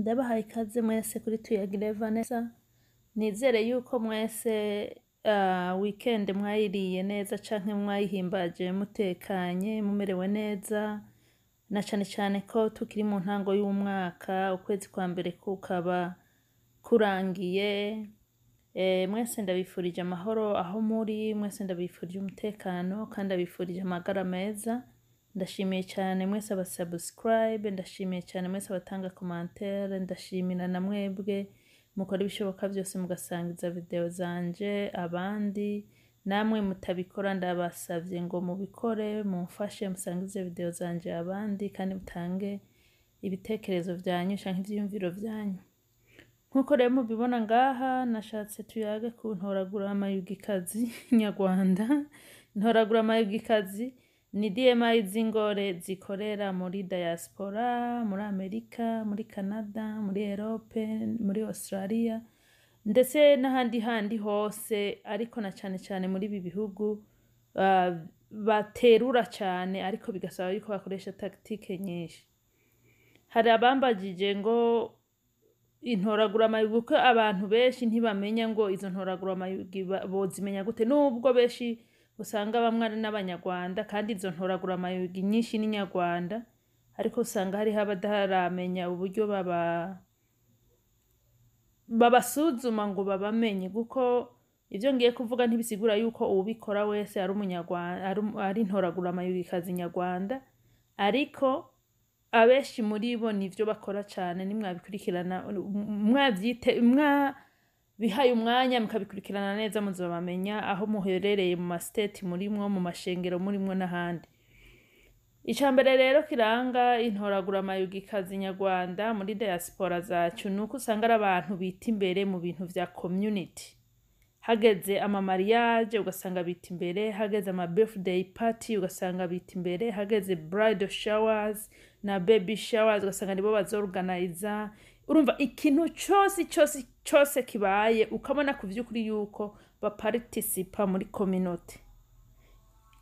Ndabahaye ikaze mwese kuri Tuyagire Vanessa. Nizere yuko mwese weekend mwayiriye neza canke mwayihimbaje mutekanye, mumerewe neza, na cane cane ko tukiri mu ntango y'umwaka, ukwezi kwa mbere kukaba kurangiye. Mwese ndabifurije amahoro aho muri, mwese ndabifurije umutekano kandi ndabifurije amagara meza. Ndashimiye cyane mwese aba subscribe, ndashimiye cyane mwese abatanga commentaire, ndashimira na mwebwe mukora ibishoboka byose mugasangiza video zanje abandi. Namwe mutabikora, ndabasavye ngo mubikore, mumfashe musangize video zanje abandi kandi mutange ibitekerezo vyanyu canke ivyiyumviro vyanyu. Nkuko rero mubibona ngaha, nashatse tuyage ku ntoragura amayugikazi nyarwanda. Ntoragura amayugikazi ni DMI z'ingore zikorera muri diaspora, muri Amerika, muri Canada, muri Europe, muri Australia, ndetse n'ahandi handi hose, ariko na cane cane muri ibi bihugu baterura cane, ariko bigasaba yuko bakoresha tactique nyinshi. Hari abambajije ngo intoragura amayugi, kuko abantu benshi ntibamenya ngo izo ntoragura amayugi bozimenya gute, nubwo benshi usanga bamwe ari n'Abanyarwanda kandi izo ntoragura amayugi nyinshi ni Nyarwanda, ariko usanga hariho abataramenya uburyo babasuzuma ngo babamenye. Kuko ivyo ngiye kuvuga ntibisigura yuko uwubikora wese ari Umunyarwanda, ari intoragura amayugikazi nyarwanda, ariko abenshi muri bo nivyo bakora cane. Nimwabikurikirana, mwavyite, mwabihaye umwanya mukabikurikirana neza, muzobamenya aho muherereye, mu ma state murimwo, mu mashengero murimwo n'ahandi. Ica mbere rero kiranga intoragura amayugikazi nyarwanda muri diaspora zacu nuko usanga ari abantu bita imbere mu bintu vya community. Hageze ama mariage ugasanga bita imbere, hageze ama birthday party ugasanga bita imbere, hageze bridal showers na baby showers ugasanga nibo bazorganiza. Urumva, ikintu cose cose cose kibaye ukabona ku vy'ukuri yuko baparticipa muri community.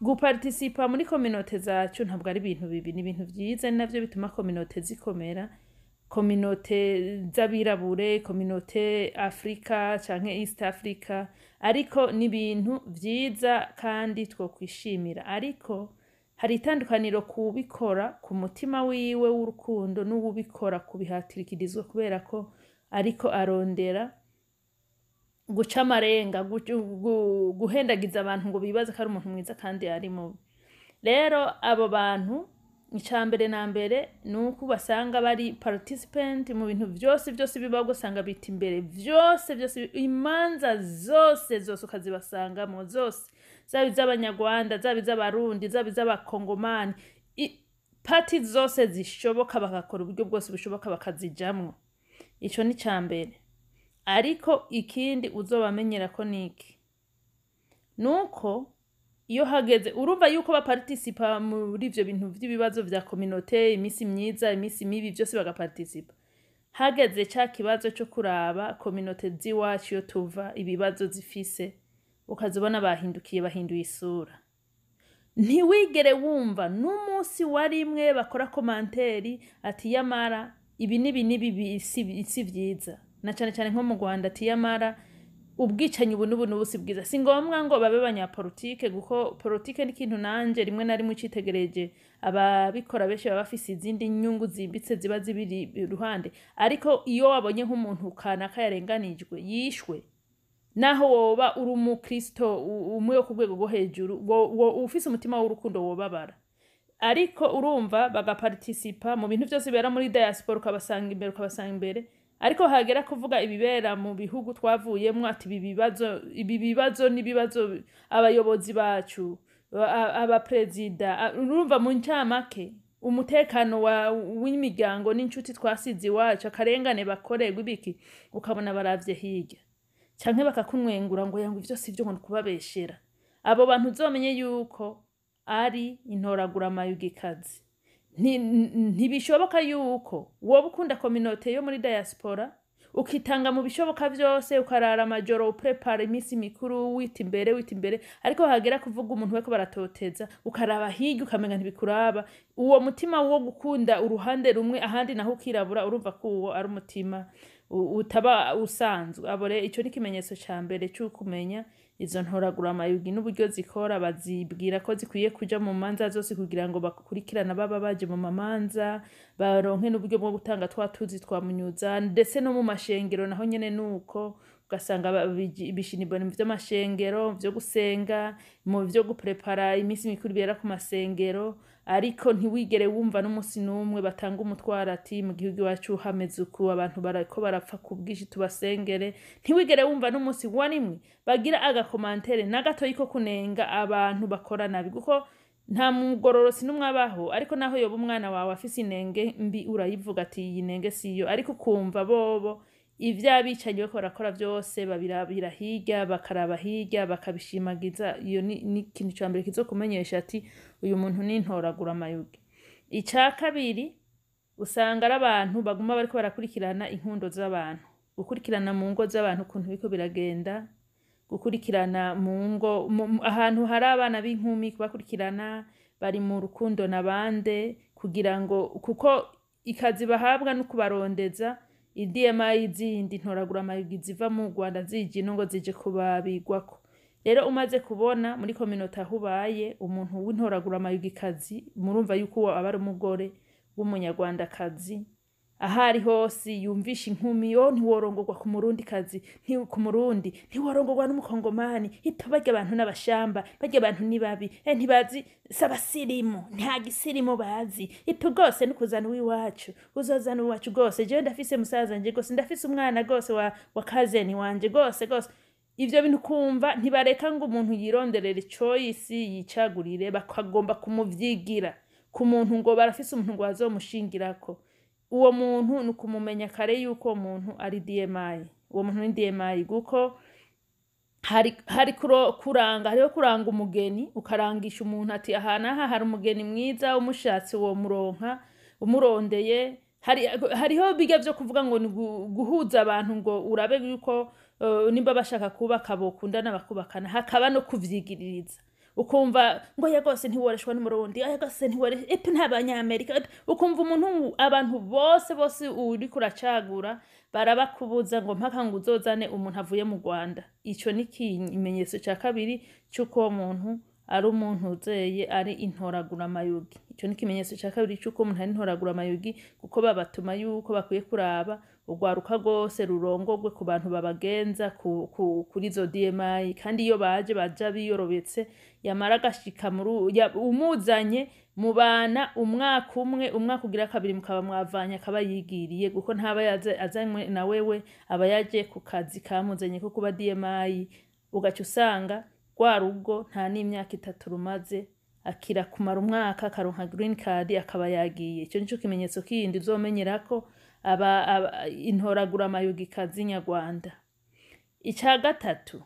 Guparticipa muri communauté zacu ntabwo ari ibintu bibi, ni ibintu vyiza, ni navyo bituma communauté zikomera, communauté z'abirabure, communauté Afrika canke East Africa, ariko ni ibintu vyiza kandi twokwishimira. Ariko hari itandukaniro kuwubikora ku mutima wiwe w'urukundo n'uwubikora kubihatirikirizwa kubera ko ariko arondera guca amarenga, guhendagiza abantu ngo bibaze ko ari umuntu mwiza kandi ari mubi. Rero abo bantu, ica mbere na mbere ni uko basanga bari participant mu bintu vyose vyose bibaho, ugasanga bita imbere vyose vyose, imanza zose zose ukazibasangamo zose, zaba iz'Abanyarwanda, zaba iz'Abarundi, zaba iz'Abakongomani, party zose zishoboka bagakora uburyo bwose bushoboka bakazijamwo. Ico ni ica mbere. Ariko ikindi uzobamenyera ko niki? Nuko iyo hageze, urumva yuko baparticipa muri ivyo bintu vy'ibibazo vya communauté, imisi myiza, imisi mibi, vyose bagaparticipa. Hageze ca kibazo co kuraba communauté z'iwacu iyo tuva, ibibazo zifise, ukaza ubona bahindukiye, bahinduye isura. Ntiwigere wumva n'umunsi wa rimwe bakora commentaire ati yamara ibi n'ibi n'ibi si vyiza, na cane cane nko mu Rwanda, ati yamara ubwicanyi ubu n'ubu n'ubu si bwiza. Si ngombwa ngo babe abanyapolitike, kuko politike ni ikintu nanje rimwe na rimwe ucitegereje ababikora benshi baba bafise izindi nyungu zimbitse ziba zibiri iruhande. Ariko iyo wabonye nk'umuntu kanaka yarenganijwe, yishwe, naho woba uri umukristo umwe wo ku rwego rwo hejuru, ufise umutima w'urukundo wobabara. Ariko urumva, bagaparticipa mu bintu vyose bibera muri diaspora, ukabasanga imbere, ukabasanga imbere, ariko hagera kuvuga ibibera mu bihugu twavuyemwo, ati ibi bibazo, ibi bibazo n'ibibazo abayobozi bacu, abaperezida, urumva, mu ncamake umutekano w'imiryango n'inshuti twasize iwacu, akarengane bakorerwa, ibiki, ukabona baravye hirya canke bakakunwengura ngo yango ivyo sivyo, ngo nikubabeshera. Abo bantu uzomenye yuko ari intoragura amayugikazi. Ntibishoboka yuko woba ukunda communauté yo muri diaspora. Ukitanga mu bishoboka vyose, ukarara amajoro uprepara iminsi mikuru, wita imbere, wita imbere, ariko hagera kuvuga umuntu bariko baratoteza, ukaraba hirya ukamenga ntibikuraba. Uwo mutima wo gukunda uruhande rumwe, ahandi naho ukirabura, urumva ko uwo ari umutima utaba usanzwe. Abo rero, ico ni ikimenyetso ca mbere c'ukumenya izo ntoraguramayugi n'uburyo zikora. Bazibwira ko zikwiye kuja mu manza zose kugira ngo bakurikirana baba baje mu mamanza, baronke n'uburyo bwo gutanga twa tuzi twa munyuza. Ndetse no mu mashengero naho nyene nuko, ugasanga bishinibwa mu vy'amashengero, vyo gusenga, mu vyo guprepara iminsi mikuru ibera ku masengero, ariko ntiwigere wumva n'umunsi n'umwe batanga umutwaro ati: "Mu gihugu iwacu hameze uku, abantu bariko barapfa ku bwinshi, tubasengere." Ntiwigere wumva n'umunsi wa rimwe bagira agacommentaire na gatoyi ko kunenga abantu bakora nabi, kuko nta mugororosi n'umwe abaho. Ariko naho yoba umwana wawe afise inenge mbi, urayivuga ati: "Iyi nenge siyo." Ariko ukumva bobo ivy'abicanyi bariko barakora vyose babirabira hirya, bakaraba hirya, bakabishimagiza. Iyo ni ikintu ca mbere kizokumenyesha ati: "Uyu muntu ni intoraguramayugi." Ica kabiri, usanga ari abantu baguma bariko barakurikirana inkundo z'abantu, gukurikirana mu ngo z'abantu ukuntu biriko biragenda, gukurikirana mu ngo ahantu hari abana b'inkumi, kubakurikirana bari mu rukundo na bande, kugira ngo, kuko ikazi bahabwa no kubarondeza iDMI zindi ntoraguramayugi ziva mu Rwanda zije ino ngo zije kubabigwako. Rero umaze kubona muri communauté aho ubaye umuntu w'intoraguramayugikazi, murumva yuko uwo aba ari umugore w'Umunyarwandakazi. Aho ari hose yumvisha inkumi yo: "Ntiworongorwa ku Murundi kazi, ku Murundi ntiworongorwa n'Umukongomani, ipfa, barya abantu n'abashamba, barya abantu ni babi, ntibazi s'abasirimu, nta gisirimu bazi, ipfa rwose, n'ukuzana uw'iwacu, uzozana uwacu rwose, jewe ndafise musaza nje rwose, ndafise umwana rwose wa cousin wanje rwose rwose." Ivyo bintu kumva ntibareka ngo umuntu yironderere choice, yicagurire, bakagomba kumuvyigira ku muntu, ngo barafise umuntu ngo bazomushingirako. Uwo muntu ni ukumumenya kare yuko uwo muntu ari DMI. Uwo muntu ni DMI, kuko hari kuranga, hariho kuranga umugeni, ukarangisha umuntu ati: "Aha n'aha hari umugeni mwiza, umushatse uwo muronka umurondeye." Hariho bijya vyo kuvuga ngo ni guhuza abantu ngo urabe yuko nimba bashaka kubaka bokundana bakubakana, hakaba no kuvyigiririza, ukumva ngo: "Oya rwose ntiworeshwa n'Umurundi, oya rwose ntiworeshwa, epe nta Banyamerika." Ukumva umuntu, abantu bose bose uriko uracagura barabakubuza ngo mpaka ngo uzozane umuntu avuye mu Rwanda. Ico ni ikimenyetso ca kabiri c'uko uwo muntu ari umuntu uzeye, ari intoraguramayugi. Ico ni ikimenyetso ca kabiri c'uko umuntu ari intoraguramayugi, kuko babatuma yuko bakwiye kuraba urwaruka rwose rurongogwe ku bantu babagenza kuri izo DMI. Kandi iyo baje, baja biyorobetse, yamara agashika muri umuzanye, mubana umwaka umwe, umwaka ugira kabiri mukaba mwavanye, akaba yigiriye, kuko ntaba azanywe na wewe, aba yaje ku kazi kamuzanye ko kuba DMI. Ugaca usanga rwa rugo nta n'imyaka 3 rumaze, akira kumara umwaka akaronka green card, akaba yagiye. Ico nico kimenyetso kindi uzomenyerako aba intoraguramayugikazi nyarwanda. Ica gatatu,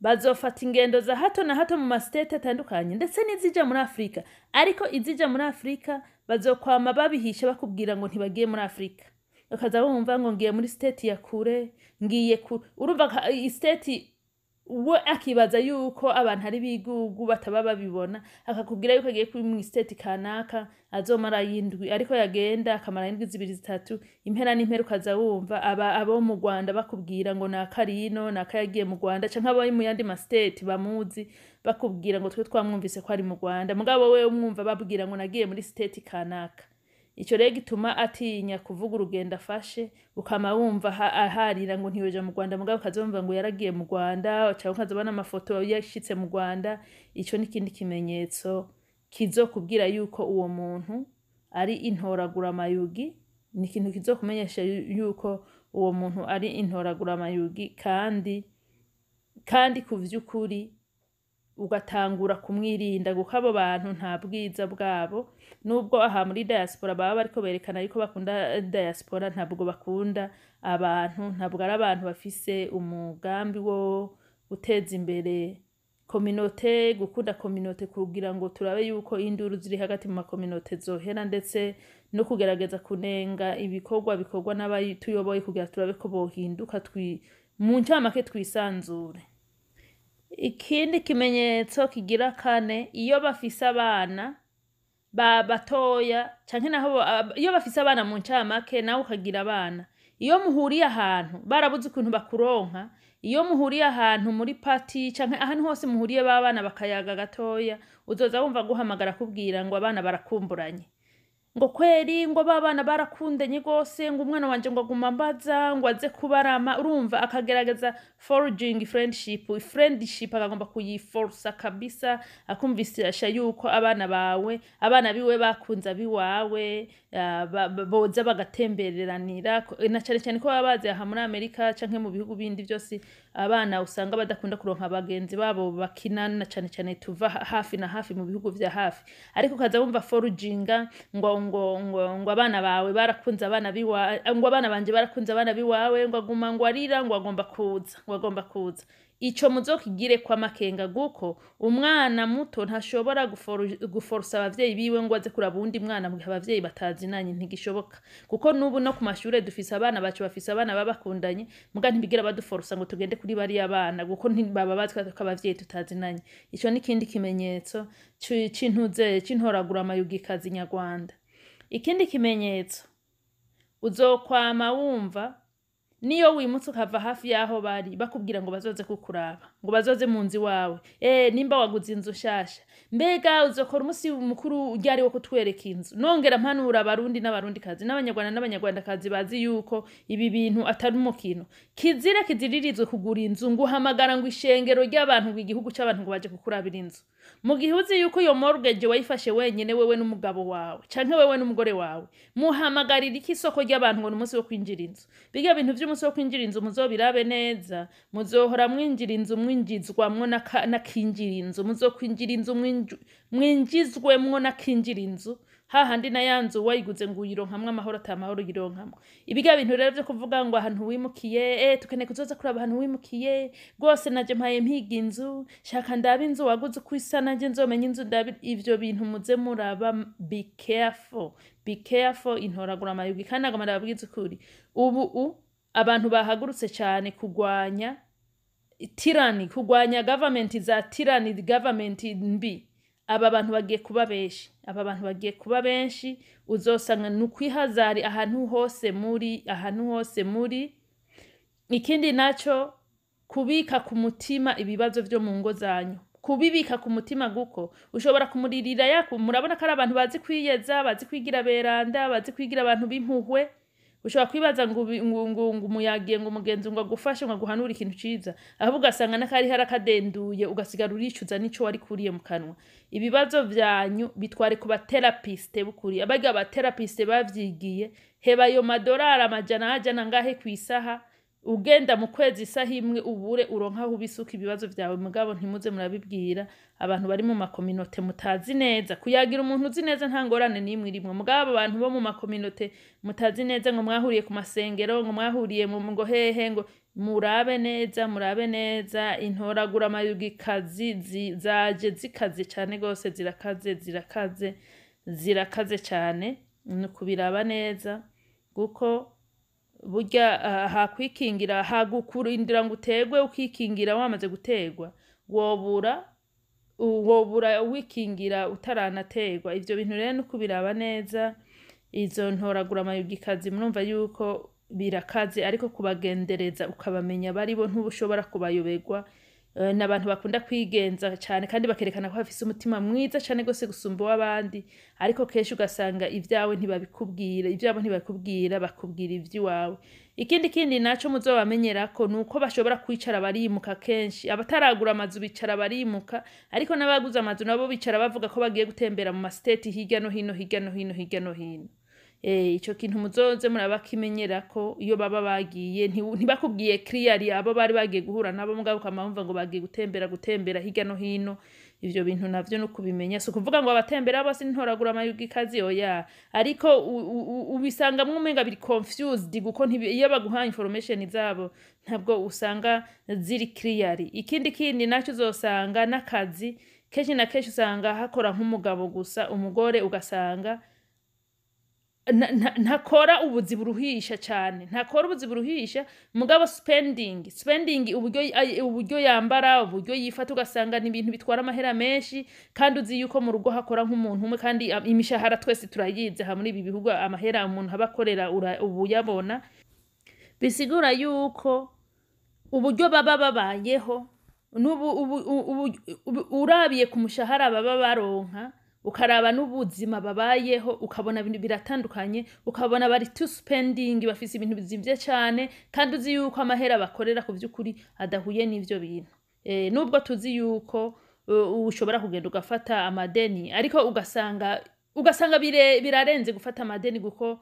bazofata ingendo za hato na hato mu mastate atandukanye, ndetse n'izija muri Afurika. Ariko izija muri Afurika bazokwama babihisha, bakubwira ngo ntibagiye muri Afurika, bakaza bumva ngo: "Ngiye muri state ya kure, ngiye ku." Urumva state we akibaza yuko abantu ari bigugu bataba babibona, akakubwira yuko agiye kuri mu state kanaka azomara yindwi, ariko yagenda akamara indwi 2, 3, impera n'impera ukaza wumva aba abo mu Rwanda bakubwira ngo nakarino naka yagiye mu Rwanda, canke abo mu yandi ma state bamuzi bakubwira ngo: "Twe twamwumvise ko ari mu Rwanda." Mugabo wewe umwumva babwira ngo: "Nagiye muri state kanaka." Ico rero gituma atinya kuvuga urugendo afashe, ukama wumva aharira ngo ntiyoja mu Rwanda, mugabo ukazumva ngo yaragiye mu Rwanda, canke ukazabona amafoto yashitse mu Rwanda. Ico ni ikindi kimenyetso kizokubwira yuko uwo muntu ari intoraguramayugi. Ni ikintu kizokumenyesha yuko uwo muntu ari intoraguramayugi, kandi ku vy'ukuri ugatangura kumwirinda, kuko abo bantu nta bwiza bwabo. Nubwo aha muri diaspora baba bariko berekana yuko bakunda diaspora, ntabwo bakunda abantu, ntabwo ari abantu bafise umugambi wo guteza imbere Communauté, gukunda communauté, kugira ngo turabe yuko induru ziri hagati mu ma communauté zohera, ndetse no kugerageza kunenga ibikorwa bikorwa n'abatuyoboye kugira turabe ko bohinduka, mu ncamake twisanzure. Ikindi kimenyetso kigira kane, iyo bafise abana ba batoya canke naho iyo bafise abana, mu ncamake nawe ukagira abana, iyo muhuriye ahantu barabuze ukuntu bakuronka, iyo muhuriye ahantu muri party canke ahantu hose muhuriye b'abana bakayaga gatoya, uzoza wumva guhamagara akubwira ngo abana barakumburanye, ngo kweri ngo ba bana barakundanye rwose, ngo umwana wanje ngo aguma ambaza ngo aze kubarama. Urumva akagerageza forging friendship, akagomba kuyiforsa kabisa, akumvisha yuko abana bawe, abana biwe bakunze abiwawe, boza bagatembereranira, na cane cane ko baba bazi aha muri Amerika canke mu bihugu bindi vyose abana usanga badakunda kuronka abagenzi babo bakinana, cane cane tuva hafi na hafi mu bihugu vya hafi. Ariko ukaza wumva forginga ngo abana bawe barakunze abana biwa, ngo abana banje barakunze abana biwawe, ngo aguma ngo arira, ngo agomba kuza, ngo agomba kuza. Ico muzokigire kwa makenga, guko umwana muto ntashobora guforsa abavyeyi biwe ngo aze kuraba uwundi mwana mu gihe abavyeyi batazinanye. Ntigishoboka, kuko n'ubu no ku mashure dufise abana bacu bafise abana baba bakundanye, muga ntibigira baduforsa ngo tugende kuri bariya bana, kuko ntibaba bazi ko abavyeyi tutazinanye. Ico ni ikindi kimenyetso c'intuze c'intoragura amayugikazi nyarwanda. Ikindi kimenyetso uzokwama wumva, niyo wimutse ukava hafi y'aho bari, bakubwira ngo bazoze kukuraba, ngo bazoze mu nzu iwawe. Nimba waguze inzu nshasha, mbega uzokora umusi mukuru ryari wo kutwereka inzu? Nongera mpanura Abarundi n'Abarundikazi n'Abanyarwanda n'Abanyarwandakazi bazi yuko ibi bintu atari umukino. Kizire kiziririzwe kugura inzu ngo uhamagara ngo ishengero ry'abantu, ngo igihugu c'abantu, ngo baje kukurabira inzu, mu gihe uzi yuko iyo mortgage wayifashe wenyene, wewe n'umugabo wawe canke wewe n'umugore wawe. Muhamagarira iki isoko ry'abantu ngo ni umunsi wo kwinjira inzu? Biga bintu vy'umunsi wo kwinjira inzu muzobirabe neza. Muzohora mwinjira inzu mwinjizwamwo n'akinjira inzu, muzokwinjira inzu mwinjizwemwo n'akinjira inzu, hahandi na ya nzu wayiguze ngo uyironkamwo amahoro, ata mahoro uyironkamwo. Ibiga bintu rero vyo kuvuga ngo ahantu wimukiye, tukeneye kuzoza kuraba ahantu wimukiye rwose, naje mpaye mpiga inzu, shaka ndabe inzu waguze uko isa, nanje nzomenye inzu ndabe. Ivyo bintu muze muraba, be careful, be careful. Intoragura amayugi. Kandi nagoma ndababwiza ukuri, ubu abantu bahagurutse cane kugwanya tyranny, kugwanya government za tyranny, government mbi. Aba bantu bagiye kuba benshi, aba bantu bagiye kuba benshi. Uzosanga ni ukwihazari ahantu hose muri, ahantu hose muri. Ikindi naco, kubika ku mutima ibibazo vyo mu ngo zanyu, kubibika ku mutima, guko ushobora kumuririra yaku. Murabona ko ari abantu bazi kwiyeza, bazi kwigira beranda, bazi kwigira abantu b'impuhwe. Ushobora kwibaza ngo umuyagiye, ngo umugenzi ngo agufashe, ngo aguhanure ikintu ciza, ahubwo ugasanga n'akari harakadenduye, ugasigara uricuza n'ico wari kuriye mu kanwa. Ibibazo vyanyu bitware ku ba therapiste b'ukuri, abarya ba therapiste bavyigiye. Heba ayo madorari amajana ajana ngahe kw'isaha, ugenda mu kwezi isaha imwe, ubure uronka aho ubisuka ibibazo vyawe. Mugabo ntimuze murabibwira abantu bari mu ma communauté mutazi neza. Kuyagira umuntu uzi neza nta ngorane n'imwe irimwo, mugabo abantu bo mu ma communauté mutazi neza, ngo mwahuriye ku masengero, ngo mwahuriye mu ngo hehe, ngo murabe neza, murabe neza. Intoragura amayugikazi zaje zikaze cane gose, zirakaze, zirakaze, zirakaze cane. Ni ukubiraba neza, kuko burya hakwikingira hagukurindira ngo utegwe, ukikingira wamaze gutegwa, wobura wikingira utaranategwa. Ivyo bintu rero ni ukubiraba neza. Izo ntoragura amayugikazi murumva yuko birakaze, ariko kubagendereza ukabamenya baribo ntuba kubayoberwa. N'abantu bakunda kwigenza cane kandi bakerekana ko bafise umutima mwiza cane gose gusumba uw'abandi, ariko kenshi ugasanga ivyawe ntibabikubwira, ivyabo ntibabikubwira, bakubwira ivy'iwawe. Ikindi kindi naco muzobamenyerako nuko bashobora kwicara barimuka kenshi. Abataragura amazu bicara barimuka, ariko n'abaguze amazu nabo bicara bavuga ko bagiye gutembera mu ma state hirya no hino, hirya no hino, hirya no hino. Ico kintu muzoze murabakimenyerako. Iyo baba bagiye ntibakubwiye clearly abo bari bagiye guhura nabo, mugabo ukama wumva ngo bagiye gutembera, gutembera hirya no hino. Ivyo bintu navyo no kubimenya, si ukuvuga ngo abatembera bose n'intoragura amayugikazi, oya, ariko ubisangamwo umenga biri confused, kuko iyo baguha information zabo ntabwo usanga ziri clear. Ikindi kindi naco, uzosanga n'akazi kenshi na kenshi usanga hakora nk'umugabo gusa, umugore ugasanga ntakora ubuzi buruhisha cane, ntakora ubuzi buruhisha, mugabo spending, uburyo yambara, uburyo yifata, ugasanga ni ibintu bitwara amahera menshi, kandi uzi yuko mu rugo hakora nk'umuntu umwe, kandi imishahara twese turayizi aha muri ibi bihugu, amahera umuntu aba akorera ubu uyabona. Bisigura yuko uburyo baba babayeho n'ubu urabiye ku mushahara baba baronka, ukaraba n'ubuzima babayeho, ukabona ibintu biratandukanye, ukabona bari too spending, bafise ibintu bizimvye cane, kandi uzi yuko amahera bakorera ku vy'ukuri adahuye n'ivyo bintu. Nubwo tuzi yuko ushobora kugenda ugafata amadeni, ariko ugasanga birarenze gufata amadeni, kuko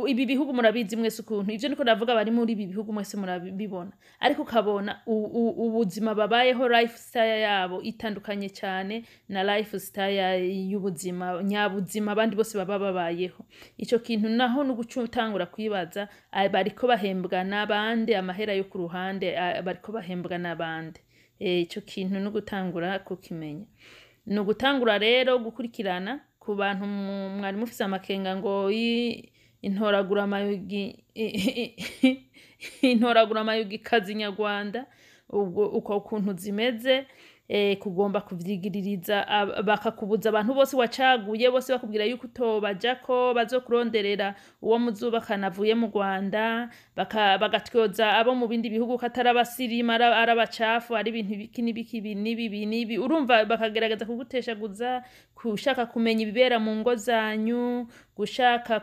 ibi bihugu murabizi mwese ukuntu ivyo niko ndavuga, bari muri ibi bihugu mwese murabibona, ariko ukabona ubuzima babayeho, lifestyle yabo itandukanye cyane na lifestyle y'ubuzima nyabuzima abandi bose baba babayeho. Ico kintu naho no guca utangura kwibaza, bariko bahembwa n'abandi, amahera yo ku ruhande, bariko bahembwa n'abandi. Ico kintu no gutangura kukimenya, ni ugutangura rero gukurikirana ku bantu mwari mufise amakenga ngo intoragura amayugi kazi nyarwanda, ubwo uko kuntu zimeze, kugomba kuvyigiririza, bakakubuza abantu bose wacaguye bose, bakubwira yuko utobajako, bazokuronderera uwo muzubakana avuye mu Rwanda, bagatyoza abo mu bindi bihugu ko atari abasirimu, ari abacafu, ari ibintu biki n'ibiki, ibi n'ibi, ibi n'ibi. Urumva bakagerageza kuguteshaguza, gushaka kumenya ibibera mu ngo zanyu, gushaka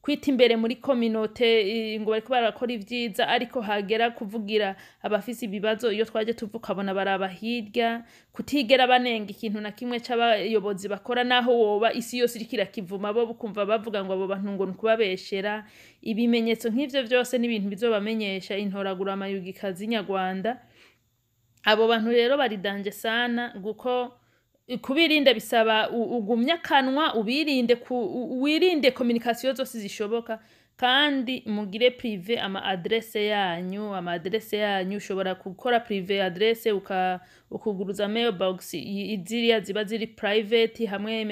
kwita imbere muri communauté, ngo bariko barakora ivyiza, ariko hagera kuvugira abafise ibibazo iyo twaje tuvuka ukabona baraba hirya, kutigera banenga ikintu na kimwe c'abayobozi bakora, naho woba isi yose iriko irakivuma, bo ukumva bavuga ngo abo bantu ngo nukubabeshera. Ibimenyetso nk'ivyo vyose n'ibintu bizobamenyesha intoragura amayugikazi nyarwanda. Abo bantu rero bari danger sana, kuko kubirinda bisaba ugumye akanwa, ubirinde wirinde communication zose zishoboka, kandi mugire privé ama adresse yanyu. Ama adresse yanyu, ushobora gukora privé adresse, ukuguruza mailbox ziriya ziba ziri private, hamwe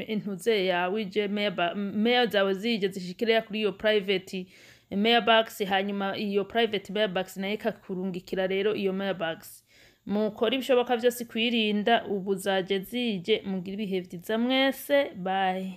intuze yawe ije mail zawe zije zishikire kuri iyo private mailbox, hanyuma iyo private mailbox nayo ikakurungikira rero iyo mailbox. Mukora ibishoboka vyose kwirinda ubu zaje zije. Mugire ibihe vyiza mwese, bye.